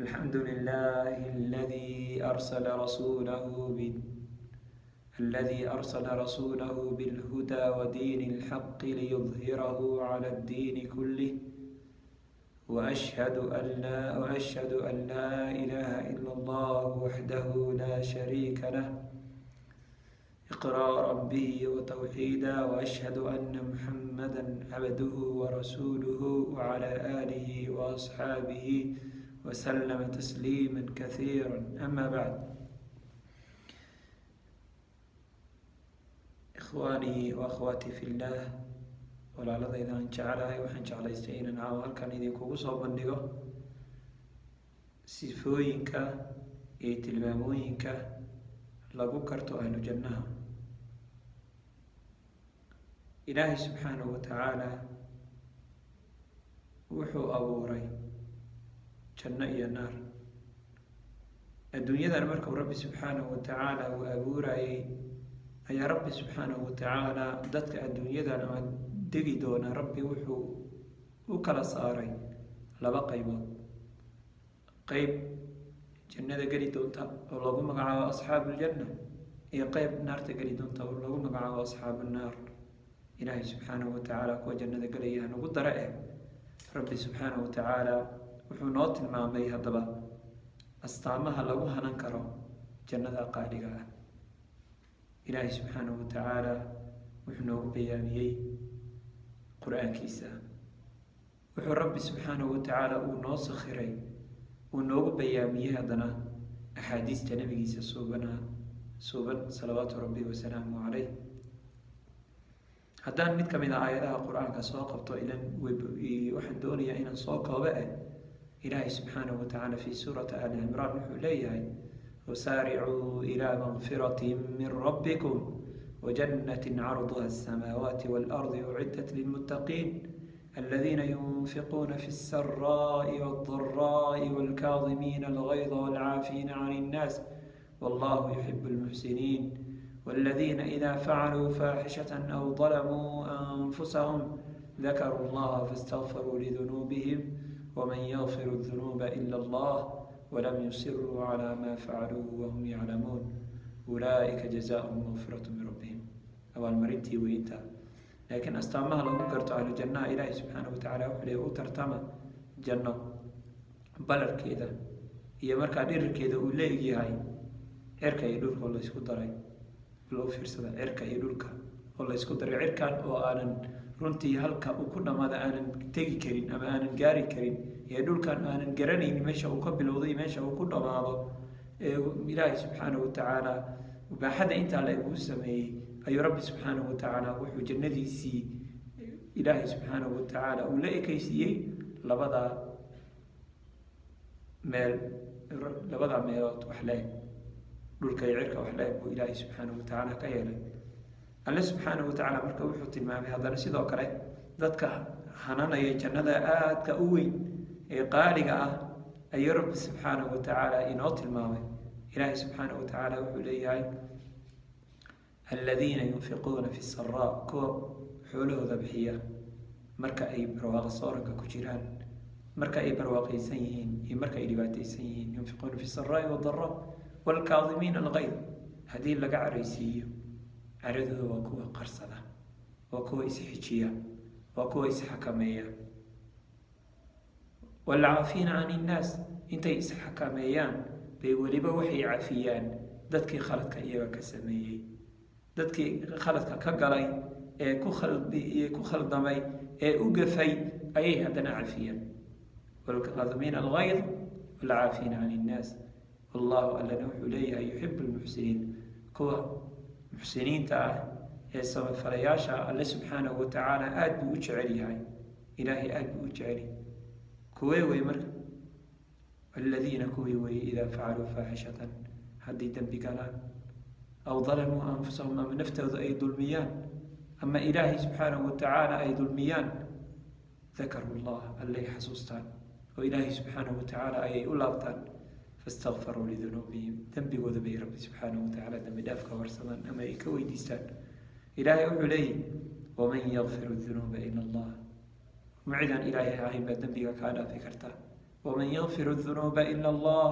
الحمد لله الذي أرسل رسوله بالهدى ودين الحق ليظهره على الدين كله، وأشهد أن لا إله إلا الله وحده لا شريك له إقرارا به وتوحيدا، وأشهد أن محمدا عبده ورسوله وعلى آله وأصحابه وسلم تسليما كثيرا. أما بعد، إخواني وأخواتي في الله، walaaladayda aan jecelahay, waxaan jeclaystay inaan caawa halkan idinkugu soo bandhigo sifooyinka iyo tilmaamooyinka lagu garto ahlu jannaha. Ilaahay subxaanahu wa tacaala wuxuu abuuray janno iyo naar. Adduunyadan markuu Rabbi subxaanahu wa tacaala uu abuurayay ayaa Rabbi subxaanahu wa tacaala dadka adduunyadan ama degi doona Rabbi wuxuu u kala saaray laba qaybood: qeyb jannada geli doonta oo lagu magacaabo asxaabu ljanna, iyo qeyb naarta geli doonta oo lagu magacaabo asxaabu nnaar. Ilaahay subxaanahu wa tacaala kuwa jannada gelaya hanugu dare. Eh, Rabbi subxaanahu wa tacaala wuxuu noo tilmaamay haddaba astaamaha lagu hanan karo jannada qaaliga ah. Ilaahay subxaanahu wa tacaala wuxuu noogu bayaamiyey Qur-aankiisa. Wuxuu Rabbi subxaanahu wa tacaala uu noo sakhiray, uu noogu bayaamiyey haddana axaadiista nabigiisa suubanaa suuban, salawaatu Rabbi wasalaamuhu caleyh. Haddaan mid ka mid a aayadaha Qur-aanka soo qabto, ilan waxaan doonayaa inaan soo koobo. Eh, Ilaahay subxaanahu wa tacaala fi suurati Ali Cimraan wuxuu leeyahay: "وسارعوا إلى مغفرة من ربكم وجنة عرضها السماوات والأرض أعدت للمتقين الذين ينفقون في السراء والضراء والكاظمين الغيظ والعافين عن الناس والله يحب المحسنين، والذين إذا فعلوا فاحشة أو ظلموا أنفسهم ذكروا الله فاستغفروا لذنوبهم ومن يغفر الذنوب إلا الله ولم يصروا على ما فعلوا وهم يعلمون، أولئك جزاؤهم مغفرة من ربهم." Abaalmarintii weynta. Laakiin astaamaha lagu garto ahlu jannaha, Ilaahay subxaanahu watacaala wuxuu leeyahy: u tartama janno balarkeeda iyo markaa dhirirkeeda uu la egyahay cirka iyo dhulka oo laysku daray. Loo fiirsada, cirka iyo dhulka oo laysku daray. Cirkan oo aanan runtii halka uu ku dhamaada aanan tegi karin ama aanan gaari karin, iyo dhulkan aanan garanaynin meesha uu ka bilowday, meesha uu ku dhamaado, ee Ilaahay subxaanahu watacaala baaxadda intaa la uu sameeyey, ayuu Rabbi subxaanahu watacaala wuxuu jannadiisii Ilaahay subxaanahu watacaala uu la ekeysiiyey labada meel, labada meelood wax la eg, dhulka iyo cirka wax la eg buu Ilaahay subxaanahu watacaala ka yeelay. Alle subxaanahu watacaala marka wuxuu tilmaamay haddana sidoo kale dadka hananaya jannada aadka u weyn ee qaaliga ah ayuu Rabbi subxaanahu watacaala inoo tilmaamay. Ilaahay subxaanahu watacaala wuxuu leeyahay: "الذين ينفقون في السراء", kuwa xoolahooda bixiya marka ay barwaaqo sooranka ku jiraan, marka ay barwaaqaysan yihiin iyo marka ay dhibaataysan yihiin. "ينفقون في السراء والضراء والكاظمين الغيظ", haddii laga caraysiiyo caradooda waa kuwa qarsada, waa kuwa isxijiya, waa kuwa isxakameeya. "والعافين عن الناس", intay isxakameeyaan bay weliba waxay cafiyaan dadkii khaladka iyaga ka sameeyey, dadkii khaladka ka galay ee ku khaldamay ee u gafay ayay haddana cafiyaan. "والكاظمين الغيظ والعافين عن الناس والله", allana wuxuu leeyahay, "يحب المحسنين", kuwa muxsiniinta ah ee samafalayaasha Alle subxaanahu watacaala aada buu u jecel yahay. Ilaahay aada buu u jecel yahay. Kuwee wey marka? "الذين", kuwii weye, "إذا فعلوا فاحشة", haddii dembi galaan, "أو ظلموا أنفسهم", ama naftooda ay dulmiyaan ama Ilaahay subxaanahu watacaala ay dulmiyaan, "ذكروا الله", allay xasuustaan oo Ilaahay subxaanahu watacaala ayay u laabtaan. "فاستغفروا لذنوبهم", dembigooda bay Rabbi subxaanahu watacaala dembi dhaaf ka warsadaan ama ay ka weydiistaan. Ilaahay wuxuu leeyahy: "ومن يغفر الذنوب إلا الله", ma cidaan Ilaahay ahayn baa dembiga kaa dhaafi karta? Waman yakfiru dunuuba ila Allah?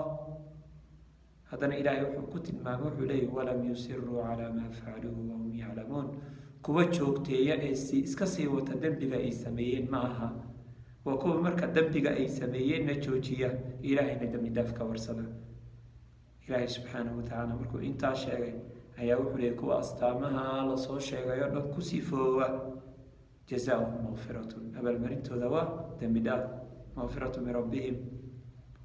Haddana Ilaahay wuxuu ku tilmaamay, wuxuu leeyahy: walam yusiruu calaa maa facaluuhu wahum yaclamuun. Kuwa joogteeya ee si iska sii wata dembiga ay sameeyeen ma aha. Waa kuwa marka dembiga ay sameeyeenna joojiya, Ilaahayna dembi dhaaf ka warsada. Ilaahay subxaanahu watacaala markuu intaa sheegay ayaa wuxuu leeyay: kuwa astaamaha lasoo sheegay oo dhan ku sifoowa, jazaauhum makfiratun, abaalmarintooda waa dembi dhaaf, makfiratu min rabbihim,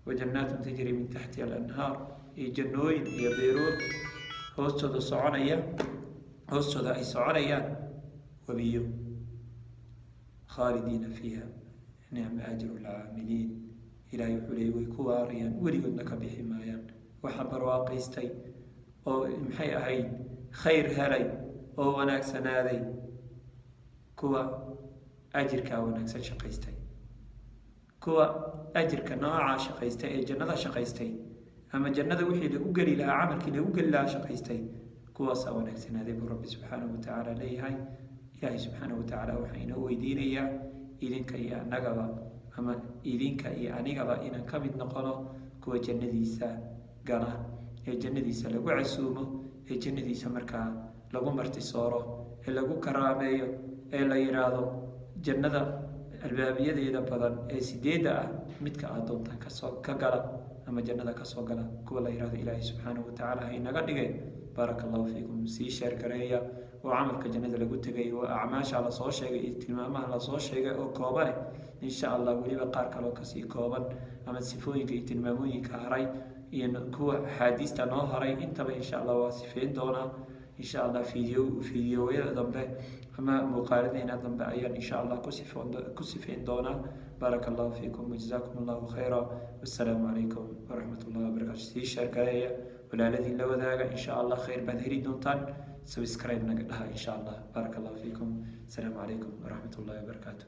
wa jannaatun tajri min taxtiha alanhaar, iyo jannooyin iyo beerood hoostooda soconaya, hoostooda ay soconayaan webiyo, khaalidiina fiiha, nicma ajru lcaamiliin. Ilahay wuxuu leeyay: way ku waarayaan, weligoodna ka bixi maayaan. Waxa barwaaqaystay oo, maxay ahayd, khayr helay oo wanaagsanaaday kuwa ajirkaa wanaagsan shaqaystay, kuwa ajirka noocaa shaqaystay ee jannada shaqaystay, ama jannada wixii lagu geli lahaa, camalkii lagu geli lahaa shaqaystay, kuwaasaa wanaagsanaaday buu Rabbi subxaanahu watacaala leeyahay. Ilaahay subxaanahu watacaala waxaa inoo weydiinayaa idinka iyo anagaba, ama idinka iyo anigaba, inaan ka mid noqono kuwa jannadiisa gala, ee jannadiisa lagu casuumo, ee jannadiisa markaa lagu martisooro, ee lagu karaameeyo, ee la yidhaahdo: jannada albaabiyadeeda badan ee sideedda ah midka aad doontaan kasoo ka gala, ama jannada kasoo gala, kuwa la yidhahdo Ilaahay subxaanahu watacaala ha inaga dhigay. Baaraka Allahu fiikum. Sii share gareeya oo camalka jannada lagu tegay oo acmaasha lasoo sheegay iyo tilmaamaha lasoo sheegay oo koobane, insha Allah weliba qaar kaloo kasii kooban, ama sifooyinka iyo tilmaamooyinka haray iyo kuwa axaadiista noo haray intaba, insha Allah waa sifeyn doonaa. Insha Allah videoyada dambe ama muuqaaladeena dambe ayaan insha Allah ku sifeyn doonaa. Baaraka Allahu fiikum wajazaakum Allahu khayra, wassalaamu calaykum waraxmat ullahi wabarakatu. Sii share gareeya, walaaladiin la wadaaga. Insha Allah khayr baad heli doontaan. Subscribe naga dhaha insha Allah. Baaraka Allahu fiikum. Asalaamu calaykum waraxmat ullahi wabarakaatu.